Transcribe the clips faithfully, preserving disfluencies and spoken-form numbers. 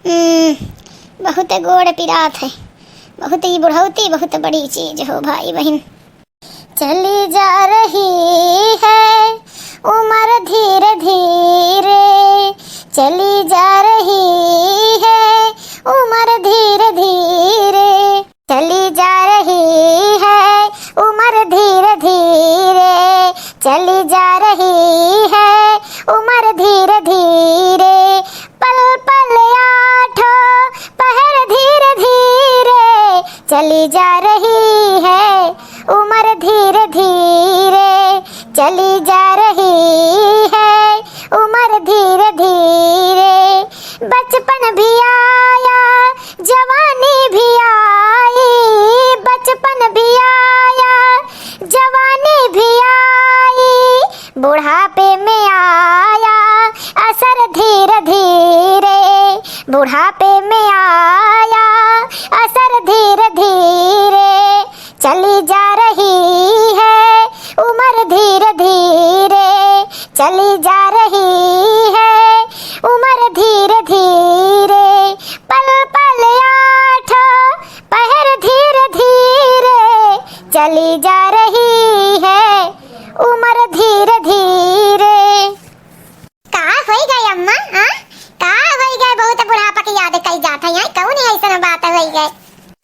हम्म, बहुत गोड़ पिरात है, बहुत ही बुढ़ौती, बहुत बड़ी चीज हो भाई बहिन। चली जा रही है उम्र धीरे धीरे, चली जा रही है उम्र धीरे धीरे, चली जा रही है उम्र धीरे धीरे, चली जा रही है उम्र धीरे धीरे। पल पल आठों पहर धीरे धीरे, चली जा रही है उम्र धीरे धीरे, चली जा रही है उम्र धीरे धीरे। बचपन भी आया, जवानी भी आई, बचपन भी आया, जवानी भी आई, बुढ़ापे में आया असर धीरे धीरे, बुढ़ापे में आया असर धीरे धीरे। चली जा रही है उम्र धीरे धीरे, चली जा रही है उम्र धीरे धीरे। पल पल आठों पहर धीरे धीरे, चली जा रही है उम्र धीरे धीरे। का होई गए अम्मा, हाँ? का होई गए? बहुत बुढ़ापा की याद कई जात है, यहाँ कौन ऐसन बात होई गए?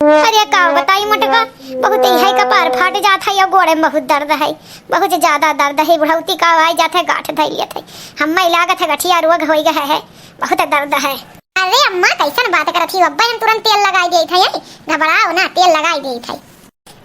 अरे का बताई मोटका, बहुत ही है कपार फाट जात है, या गोड़े में बहुत दर्द है, बहुत ज्यादा दर्द है, बुढ़ौती का आई जात है, गांठ धई लियत है, हम्मे लागत है गठिया रोग होई गए है, बहुत दर्द है। अरे अम्मा, कैसन बात करत ही? अब्बे हम तुरंत तेल लगाई देत है, घबराओ ना, तेल लगाई देत है।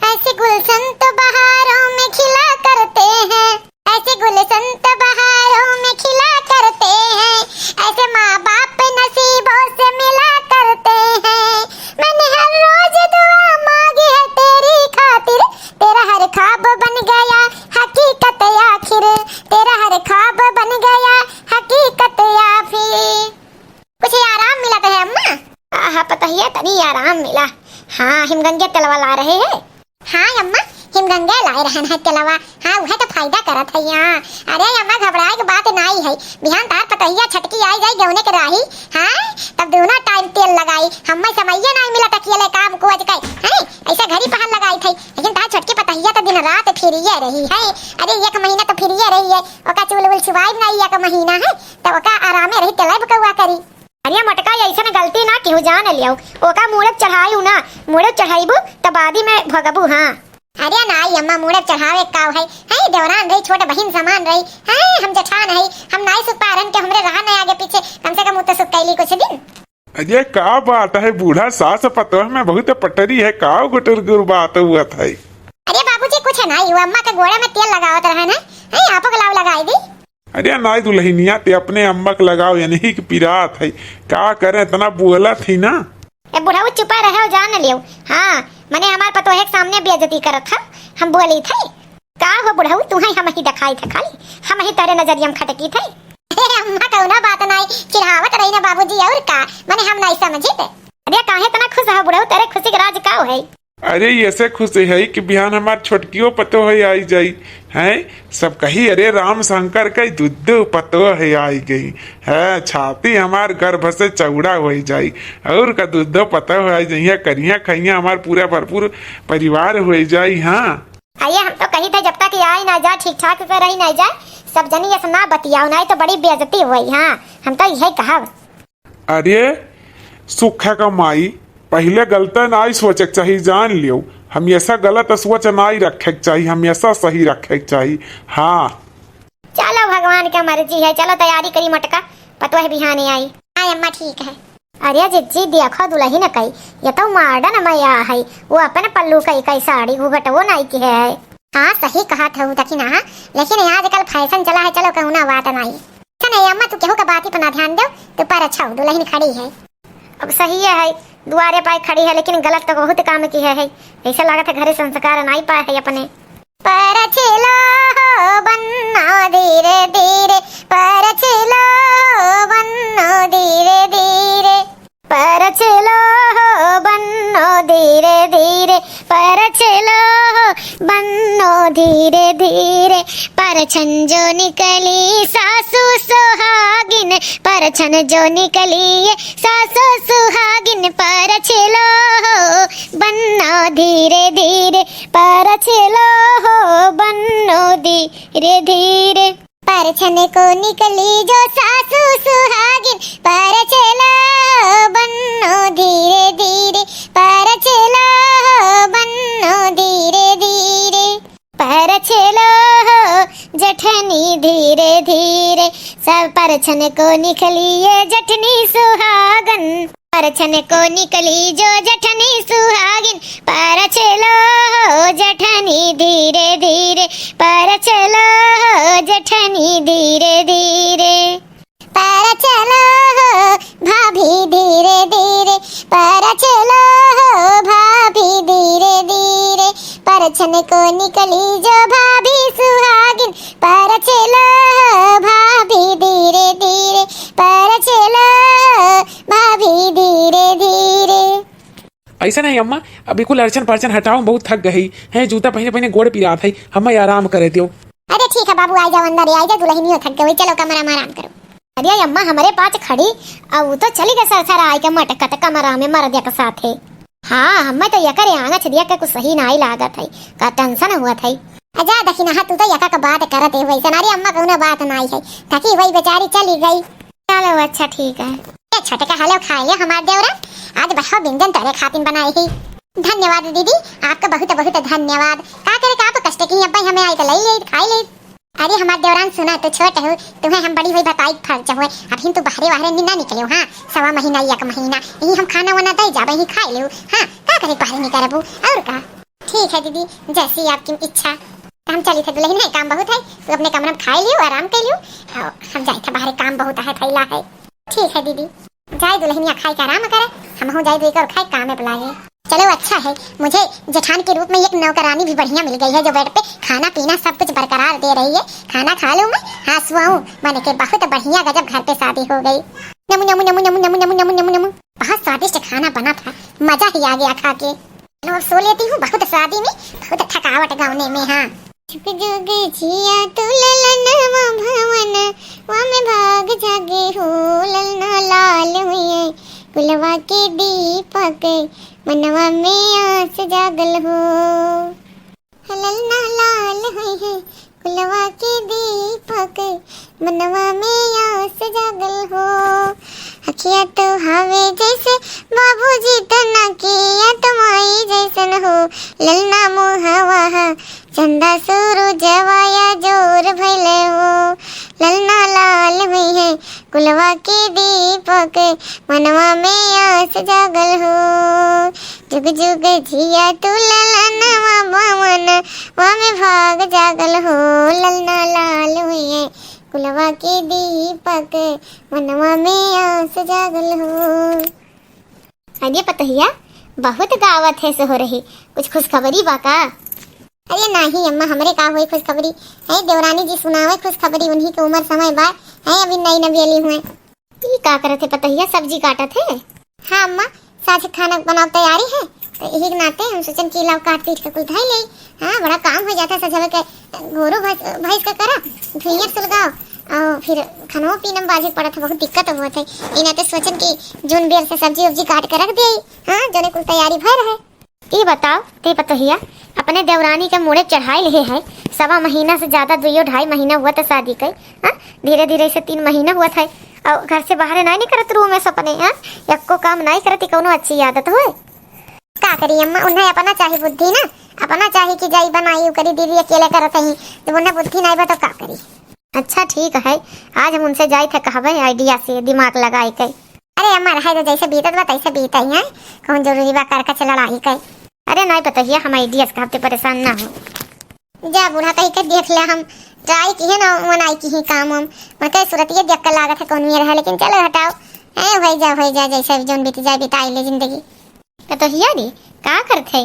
ऐसे गुलशन तो बहारों में खिला करते हैं, ऐसे गुलशन तो बहारों में खिला करते हैं, ऐसे माँ बाप नसीबों से मिला करते हैं। मैंने हर रोज दुआ मांगी है तेरी खातिर, तेरा हर ख्वाब बन गया हकीकत आखिर, तेरा हर ख्वाब बन गया हकीकत आखिर। कुछ आराम मिला तो है अम्मा? आहा, पतोहिया तनी आराम मिला। हाँ, हिमगंगे तेलवा ला रहे हैं। हाँ अम्मा, हिमगंगे लाए रहन है तेलवा। हाँ, उहे तो फायदा करत है यहाँ। अरे अम्मा, घबराए के बात नाई है, बिहान तार पतोहिया छटकी आई जाई गौने के राही। हाँ, तब दोनों टाइम तेल लगाई। हम्मे समैया नाई मिला तकिया ले काम को अजकाई। हैं, ऐसे घरी पहन लगाई थई, लेकिन तार छोटकी पतोहिया तो दिन रात फिरिये रही है। अरे एक महीना तो फिरिये रही है, ओका चूल वूल छुआई नाई एक महीना है, तब ओका आरामे रही, तेल बकौआ करी। अरे मोटका, ऐसन गलती ना केहू जान लियो। ओका मूड़े चढ़ायू ना, मूड़े चढ़ाईबू त बादी में भोगबू। हाँ। अरे नाई अम्मा, मूड़े चढ़ावे का है? हैं, देवरान रही, छोट बहिन समान रही। हैं, हम जेठान है, हम नाई सुख पारन के हमरे रहा नहीं आगे पीछे, कम से कम उ तो सुख कैली कुछ दिन। अरे का बात है, बूढ़ा सास पतोह में बहुत पटरी है, का गुटुर गुर बात हुआ था? अरे बाबूजी, कुछ नाई हुआ, अम्मा के गोड़े में तेल लगावत रहन है, हैं, आपो के लाव लगाई दी। अरे नाई दुल्हनिया, ते अपने अम्मा के लगाओ, यही के पिरात है। का करें, इतना बोलत ही ना। ए बुढ़ऊ, चुपा रहे, जान लियो। हाँ, मने हमार पतोहे के सामने बेइज्जती करत है, हम बोली थे। का हो बुढ़ऊ, तू है हम ही दिखाई थे खाली, हम ही तेरे नजरिया में खटकी थे। ए अम्मा, कौना बात नाई, चिढ़ावत रही ना बाबूजी, और का, मने हम नाई समझी थे। अरे काहे इतना खुश हो बुढ़ऊ, तेरे खुशी के राज का है? अरे, ऐसे खुश है कि बिहान हमार छोटकियो पतोह आई जाई, हैं? सब कही, "अरे, राम शंकर के दुद्दो पतोह आई गई है।" छाती हमार गर्भ से चौड़ा हो जाई, और का दुद्दो पतोह आई जाई है, करिया खइया हमार पूरा भरपूर परिवार हो जाई। हाँ। अरे, हम तो कही थे, जब तक आई ना जाए, ठीक ठाक से रही ना जाए, सब जनी ऐसे ना बतियाओ, नहीं तो बड़ी बेइज्जती हुई। हाँ, हम तो यही कहब। अरे सुखा का माई, पहिले गलत नाई सोचे के चाही, जान लियो। हमेशा गलत सोच नाई रखे के चाही, हमेशा सही रखे के चाही। हाँ। चलो, भगवान के मर्जी है, चलो तैयारी करी मोटका, पतोह बिहाने आई। हाँ अम्मा, ठीक है। अरे जिज्जी, देखो दुलहिन कई, ये तो modern में आ है, वो अपन पल्लू कई कई साड़ी घूघट वो नाई की है। हाँ, सही कहा था दखिना, लेकिन आजकल fashion चला है, चलो कहूँ ना बात नाई। अच्छा नहीं अम्मा, तू केहू का बाती पर ना ध्यान देव, तू पर अच्छा हो, दुलहिन खड़ी है। अब सही है, है, दुआरे पाए खड़ी है, लेकिन गलत तो बहुत काम की है, है। ऐसे लागत है घरे संस्कार नाई पाए है अपने। परछिलो हो बन्नो धीरे धीरे, परछिलो हो बन्नो धीरे धीरे। परछिलो हो बन्नो धीरे धीरे, परछिलो हो बन्नो धीरे धीरे, परछन जो निकली सासु सुहागिन, परछन जो निकली ये सासु सुहागिन, परछेलो हो बन्नो धीरे धीरे, परछेलो हो बन्नो धीरे धीरे। परछन को निकली जो सासु सुहागिन, परछेलो हो बन्नो धीरे धीरे, परछेलो हो बन्नो धीरे धीरे। परछेलो हो जेठनी धीरे धीरे, सब परछन को निकली ये जेठनी सुहागन। परछन को निकली जो जेठनी सुहागिन, परछेलो हो जेठनी धीरे धीरे, परछेलो हो जेठनी धीरे धीरे। परछेलो हो भाभी धीरे धीरे, परछेलो हो भाभी धीरे धीरे, परछन को निकली जो भाभी सुहागिन, परछेलो हो भाभी धीरे धीरे, परछेलो हो भाभी धीरे धीरे। ऐसा नहीं अम्मा, अभी कुल अड़चन पड़चन हटाओ, हम बहुत थक गई हैं, जूता पहिने पहिने गोड़ पिरात है, हमें आराम करे दियो। अरे ठीक है बाबू, आ जाओ अंदर, आ जाओ, दुल्हनियो थक गई, चलो कमरा में आराम करो। अरे अम्मा, हमरे पास खड़ी, अब वो तो चली गई सरसरा आए के मटकत कमरा में मर्द के साथ है। हाँ, हमें तो यकर आंगछ दिया के कुछ सही नाई लागत है, का tension हुआ था। अजा दखिनहा, तू तो यका का बात करत है वैसे, अरे अम्मा कौनो बात नाई है, थकी हुई बेचारी चली गई। चलो अच्छा ठीक है। ए छोटका, हेलो, खाए ले हमार देवरा, आज बढ़िया व्यंजन तोरे खातिन बनाई ही। धन्यवाद दीदी, आपका बहुत बहुत धन्यवाद। का करे का आप कष्ट की, अब हमें आई तो ले ले, खाई ले। अरे हमार देवरान सुना, तू छोट हो, तुम्हें हम बड़ी हुई बताई फर्ज हुए, अभी तू बाहरे बाहरे नि-, ना निकले हो, हाँ, सवा महीना एक महीना यही हम खाना वाना दे जाबे, यही खाई ले, हाँ, का करे बाहरे निकलबू, और का। ठीक है दीदी, जैसी आपकी इच्छा। तो हम चली थे दुल्हन है, काम बहुत है, तू अपने कमरा में खाई लियो, आराम कर लियो, और हम जाए थे बाहरे, काम बहुत है, थैला है। ठीक है दीदी, जाए दुल्हनिया खाई के आराम करे, हमहू जाए दुई कर खाई कामे पे लागे। चलो अच्छा है, मुझे जेठान के रूप में एक नौकरानी भी बढ़िया मिल गई है, जो bed पे खाना पीना सब कुछ बरकरार दे रही है। खाना खा लूँ मैं, हाँ सुआऊँ, मन के बहुत बढ़िया गजब घर पे शादी हो गई। नमु नमु नमु नमु नमु नमु नमु नमु नमु। बहुत स्वादिष्ट खाना बना था, मजा ही आ गया खा के। चलो अब सो लेती हूँ, बहुत शादी में बहुत थकावट गाउने में। हाँ। जुग जुग जिया तू ललनवा भवनवा में भाग जागे हो, ललना लाल हुए कुलवा के दीपक, मनवा में आस जागल हो। ललना लाल हुए कुलवा के दीपक, मनवा में आस जागल हो। अखिया तो हवे जैसे बाबूजी तना के, या तो माई जैसन हो। ललना मुहवा हा चंदा सूरजवा या जोर भइले हो। ललना लाल हुई है कुलवा के दीपक, मनवा में आस जागल हो। जुग जुग जिया तू ललनवा भवनवा में भाग जागल हो। ललना लाल हुई है कुलवा के दीपक, मनवा में आस जागल हो। अरे पतोहिया, बहुत गावत है सोहरही, कुछ खुशखबरी बा का? अरे नाही अम्मा, हमरे का होई खुशखबरी? है देवरानी जी सुनावे खुशखबरी, उन्हीं के उम्र समय बा, है अभी नई नवेली हुए। ई का करत है पतोहिया, सब्जी काटत है? हाँ अम्मा, साँझ खाना बनावे तैयारी है, तो यही के नाते हम सोचन कि लाओ काट पीट के कुल धई लेई। हाँ, बड़ा काम हो जाता सजवे के, गोरू भैंस, भैंस का करा, धुइयाँ सुलगाओ, और फिर खानो पीने में बाझे पड़त है, बहुत दिक्कत होत है। ई नाते सोचन कि जौन बेर से सब्जी उब्जी काट के रख देई, हाँ, जौने कुल तैयारी भय रहे। ई बताओ, ते पतोहिया अपने देवरानी के मुड़े चढ़ाई लेहे है, सवा महीना से ज्यादा, दुइयो ढाई महीना हुआ था शादी के, हाँ, धीरे धीरे से तीन महीना हुआ था, और घर से बाहर नहीं निकलत रूम में सपने, हाँ, यक्को काम नहीं करती, कौनो अच्छी आदत होए? का करी अम्मा, उन्हें अपना चाही बुद्धि ना, अपना चाही कि जाई बनाई उ करी, दीदी अकेले करत ही, जब उन्हें बुद्धि नहीं बा तो का करी? अच्छा ठीक है, आज हम उनसे जाई थे कहबे idea से दिमाग लगाई के। अरे अम्मा रहे तो जैसे बीतत बा तैसे बीते ही है, कौन जरूरी बा कर कच लड़ाई के। अरे नहीं पतोहिया, हम idea से कहते परेशान ना हो। जा बूढ़ा कही के देख ले, हम try की है ना, मनाई की ही काम हम, मैं कहे सूरत ये देख के लागत है कौन ये रहे, लेकिन चलो हटाओ, है हो जा, हो जा, जैसे भी जौन बीत जाए बिताई ले जिंदगी। पतोहिया रे, का करत है?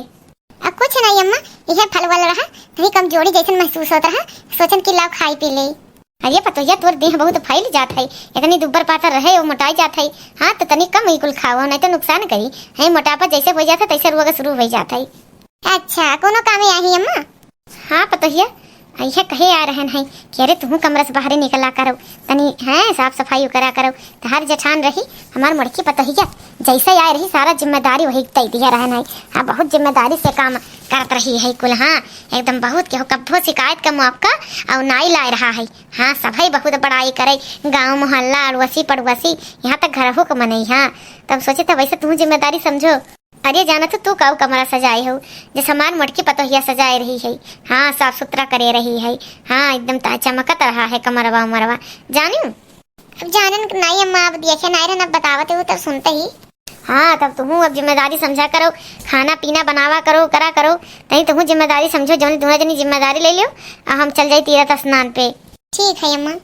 आ, कुछ नहीं अम्मा, इहे फल वल रहा, तनी कमजोरी जैसन महसूस होत रहा, सोचन कि लाओ खाई पी ले। अरे पतोहिया, तोर देह बहुत फैल जात है, इतनी दुब्बर पातर रहे, वो मोटाई जात है। हाँ, तो तनी कम ही कुल खाओ, नहीं तो नुकसान करी। है मोटापा जैसे हो जात है, तैसे रोग शुरू हो जात है। अच्छा, कोनो कामे आही अम्मा? हाँ पतोहिया, अइहे कहे आए रहन है कि अरे तुहूँ कमरा से बाहरे निकला करो, तनी हैं साफ सफाई करा करो। तहार जेठान रही हमार मोटकी पतोहिया, जैसे आए रही सारा जिम्मेदारी वही तय दिया रहन है। हाँ, बहुत जिम्मेदारी से काम करत रही है कुल। हाँ, एकदम बहुत केहू कब्बो शिकायत का मौका और नाई लाए रहा है। हाँ, सभई बहुत बड़ाई करे, गाँव मोहल्ला अड़ोसी पड़ोसी, यहाँ तक घरहू के मनई। हाँ, तब सोचे थे वैसे तुहूँ जिम्मेदारी समझो। अरे जाना तो तू काऊ कमरा सजाए हो, जैसे हमार मोटकी पतोहिया सजाए रही है। हाँ, साफ सुथरा करे रही है। हाँ, एकदम ता-, चमकत रहा है कमरवा उमरवा। जानियो? अब जानन नाई अम्मा, अब देखे नाई रहन, अब बतावत हो तब सुनते ही। हाँ, तब तुहूँ अब जिम्मेदारी समझा करो, खाना पीना बनावा करो, करा करो, तनी तुहूँ जिम्मेदारी समझो, जौन दोनों जनी जिम्मेदारी ले लियो, आ हम चल जाई तीरथ स्नान पे। ठीक है अम्मा।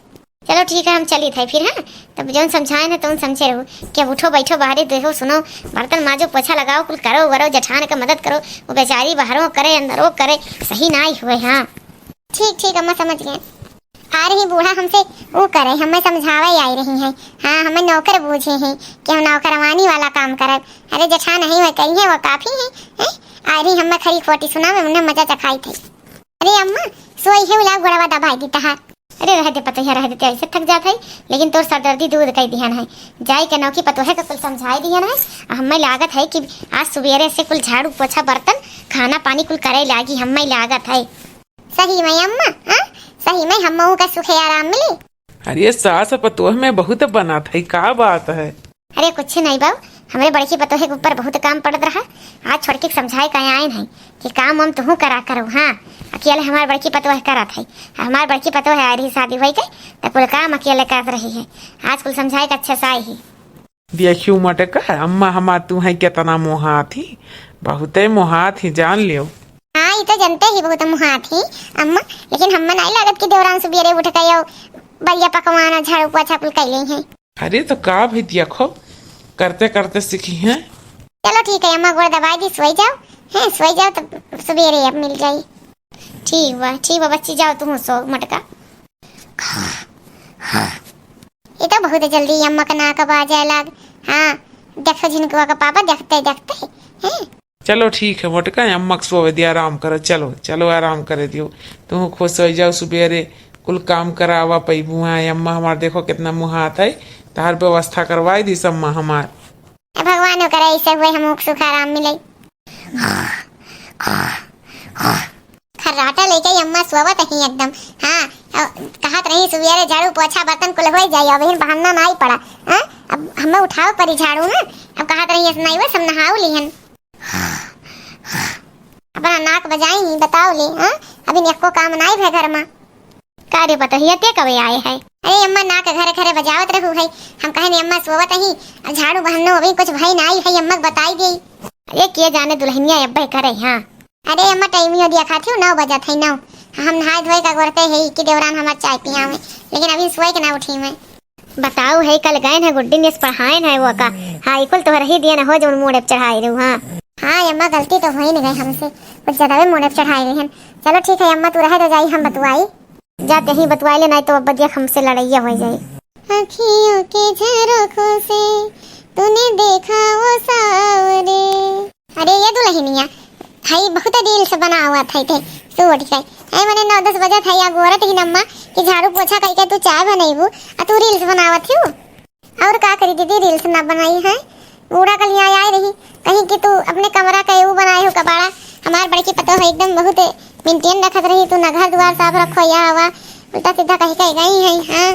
चलो ठीक है, हम चलित है फिर, हैं? तब जौन समझाए ना तौन समझे रहो कि अब उठो बैठो, बाहरे देखो सुनो, बर्तन माजो, पोछा लगाओ, कुल करो वरो, जेठान के मदद करो, वो बेचारी बाहरों करे अंदरों करे, सही नाई हुए। हाँ ठीक ठीक अम्मा, समझ गए। आ रही बूढ़ा हमसे वो करे, हमें समझावे आई रही हैं। हाँ, हमें नौकर बूझे हैं कि हम नौकरवानी वाला काम करब। अरे जेठान नहीं हुए कही है, वो काफी है, हैं? आ रही हमें खरी खोटी सुनावे, उन्हें मजा चखाई थे। अरे अम्मा, सोई है उला गोड़वा दबाई दी तहार। अरे रह दे पतोहिया, रह देते ऐसे थक जात है, लेकिन तोर सरदर्दी दूर कई दिहन है। जाई के नौकी पतोहे का कुल समझाई दिहन है। आ हमें लागत है कि आज सुबेरे से कुल झाड़ू पोछा बर्तन खाना पानी कुल करे लागी, हमें लागत है। सही में अम्मा, हाँ? सही में हमहू का सुखे आराम मिली। अरे सास पतोह में बहुत बनात है, का बात है? अरे कुछ नहीं बाऊ, हमरे बड़की पतोहे के ऊपर बहुत काम पड़त रहा। आज छोटकी के समझाए का आयन है कि काम हम तुहू करा करो। हाँ, अकेले हमार बड़की पतोह करत है। हमार बड़की पतोह आ रही शादी होई के, त कुल काम अकेले करत रही है। आज कुल समझाए के अच्छे से आई ही। देखियो मोटका, अम्मा हमार तुहई केतना मोहात ही, बहुते मोहात ही, जान लियो। हाँ, ई तो जनते ही बहुत मोहात ही अम्मा, लेकिन हम्मा नाई लागत कि देवरान सुबेरे उठ के यो बढ़िया पकवान और झाड़ू पोछा कुल कैले हैं। अरे तो का भाई, देखो, करते करते सीखी हैं। चलो ठीक है अम्मा, गोड़ दबाई दी, सोई जाओ। हैं, सोई जाओ, तब सुबेरे अब मिल जाई। ठीक बा, ठीक बा बच्ची, जाओ तुम सो मोटका। ये तो बहुत जल्दी अम्मा का नाक बाजे लाग। हाँ, देखो झिनकुआ का पापा देखते देखते हैं। चलो ठीक है मोटका, अम्मा के सोवे दिया, आराम करो, चलो, चलो आराम करे दियो। तुम खुश हो जाओ, सुबेरे कुल काम करावा पैबू। हाँ, अम्मा हमार देखो कितना मुहात है, तहार व्यवस्था करवाई दी अम्मा हमार। ए भगवान, ओकरा ऐसे हुए हम सुख आराम मिले। खर्राटा लेके अम्मा सोवत ही एकदम। हाँ, अ, कहत रही सुबेरे झाड़ू पोछा बर्तन कुल हो जाई, अब इहन बहाना नाई पड़ा। हाँ, अब हमें उठाओ परी झाड़ू ना। अब कहत रही ऐसे नाई हुए, सब नहाओ लिहन। अपना नाक बजाई ही, बताओ ले, हाँ? अभी एको काम नाई भे घर मा। का रे पतोहिया, ते कबे आए है? अरे अम्मा, नाक घरे घरे बजावत रहू है। हम कहे ने अम्मा सोवत ही, आ झाड़ू बहन्नो अभी कुछ भई नाई है, अम्मा के बताई देई। अरे के जाने दुल्हनिया अब्बे करे, हाँ। अरे अम्मा, टाइम ही हो दिया खाती हूँ, नौ बजत है, नौ। हम नहाए धोए का गोरते है कि देवरान हमार चाय पियावे, लेकिन अभी सोए के ना उठी मैं। बताओ है, कल गए है गुड्डी ने पढ़ाए है वो का। हाँ, ई कुल तोहर ही दिया न हो जौन मोड़े पे चढ़ाए रहू। हाँ। हाँ अम्मा, गलती तो हो ही नहीं गई हमसे, कुछ ज्यादा भी मोड़े पे चढ़ाए रही हम। चलो ठीक है अम्मा, तू रहे तो जाई, हम बतुआई। जा ते ही बतुआई ले, नहीं तो अब देख हमसे लड़ाइया हो जाए। आँखियों के झरोखों से तूने देखा वो सावरे। अरे ये दुल्हनिया, हई बहुत reels बनावत है थे, तू उठ के। ए मने नौ दस बजत है, या गोरत ही नम्मा कि झाड़ू पोछा कइके तू चाय बनैबू, आ तू reels बनावत ही। और का करी दीदी, reels ना बनाई है। बूढ़ा कल यहाँ आए रही, कहीं कि तू अपने कमरा का एगो बनाए हो कबाड़ा। हमार बड़की पतोह है एकदम बहुत maintain रखत रही, तू ना घर द्वार साफ रखो, या हवा उल्टा सीधा कह के गई है। हाँ,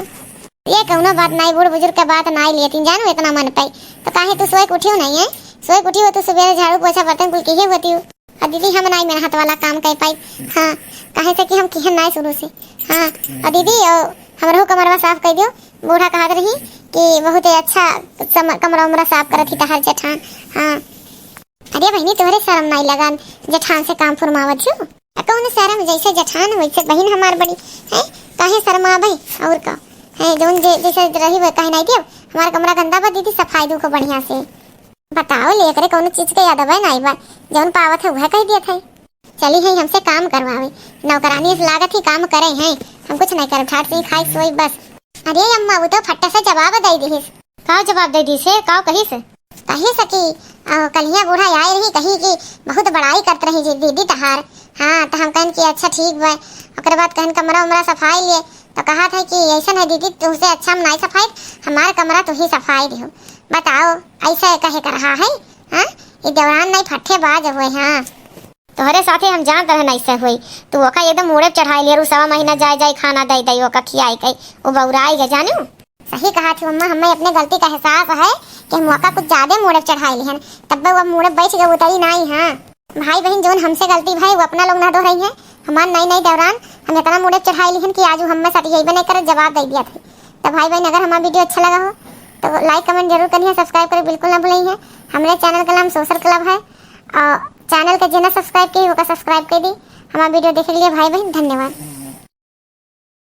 ये कौनो बात नाई, बूढ़ बुजुर्ग के बात नाई लेती जानू इतना मन पे। तो काहे तू सोए के उठियो नहीं है? सोए के उठियो तू सुबेरे झाड़ू पोछा बर्तन कुल किहे होती हो। और दीदी हम नाई मेहनत वाला काम कर पाई। हाँ, काहे से कि हम किहे नाई शुरू से। हाँ, और दीदी और हमरो कमरवा साफ कर दियो। बूढ़ा कहत रही कि बहुत ही अच्छा सम-, कमरा उमरा साफ करत ही तहार जेठान। हाँ। अरे बहिनी, तोहरे शर्म नाई लगन, जेठान से काम फुरमावत हो। आ कौन शर्म, जैसे जेठान वैसे बहिन हमार बड़ी है, काहे शर्मावे? और का है, जौन जे-, जैसे रही वो काहे नाई दियो। हमार कमरा गंदा बा दीदी, सफाई दू को बढ़िया से। बताओ ले, एकरे कौनो चीज के याद आवे नाई बा, जौन पावत है वह कह दियत है। चली है हमसे काम करवावे, नौकरानी से लागत ही काम करे हैं, हम कुछ नहीं करब, ठाट से ही खाई सोई बस। अरे अम्मा, वो तो फट्टे से जवाब दे दिहिस। का जवाब दे दिहिस है? का कहिस? कहिस कि, अ, कलिया बूढ़ा आए रही, कही कि बहुत बड़ाई करत रही जी दीदी तहार, हाँ, तो हम कहन कि अच्छा ठीक बा। ओकरे बाद कहन कमरा उमरा सफाई लिए, तो कहत है कि ऐसन है दीदी, तुमसे अच्छा हम नाई सफाई, हमार कमरा तू ही सफाई दिहो। बताओ, ऐसे कहे कर रहा है? हाँ, ये देवरान नाई फट्ठेबाज हुए। हाँ, तोहरे साथे हम जानत रहन ऐसे हुई। तू ओका एकदम मूड़े पे चढ़ाई लिया, उ सवा महीना जाए जाए खाना दे दे ओका खियाई के, उ बौराई गए जानू। सही कहा थी अम्मा, हमें अपने गलती का एहसास है कि हम ओका कुछ ज्यादा मूड़े पे चढ़ाई लिहन, तब वो मूड़े पे बैठ गए, उतरी नाई। हाँ भाई बहन, जौन हमसे गलती भाई वो अपना लोग ना दोहराई है, हमार नई नई देवरान हम इतना मूड़े पे चढ़ाई लिहन कि आज हमें सटियाई नहीं करे, जवाब दे दिया था। तो भाई बहन, अगर हमारा वीडियो अच्छा लगा हो तो लाइक कमेंट जरूर करिए, सब्सक्राइब करे बिल्कुल ना भूलिए। हमारे चैनल का नाम सोशल क्लब है और चैनल के जेना सब्सक्राइब की ओका सब्सक्राइब कर दी। हमारा वीडियो देखे के लिए भाई बहन धन्यवाद।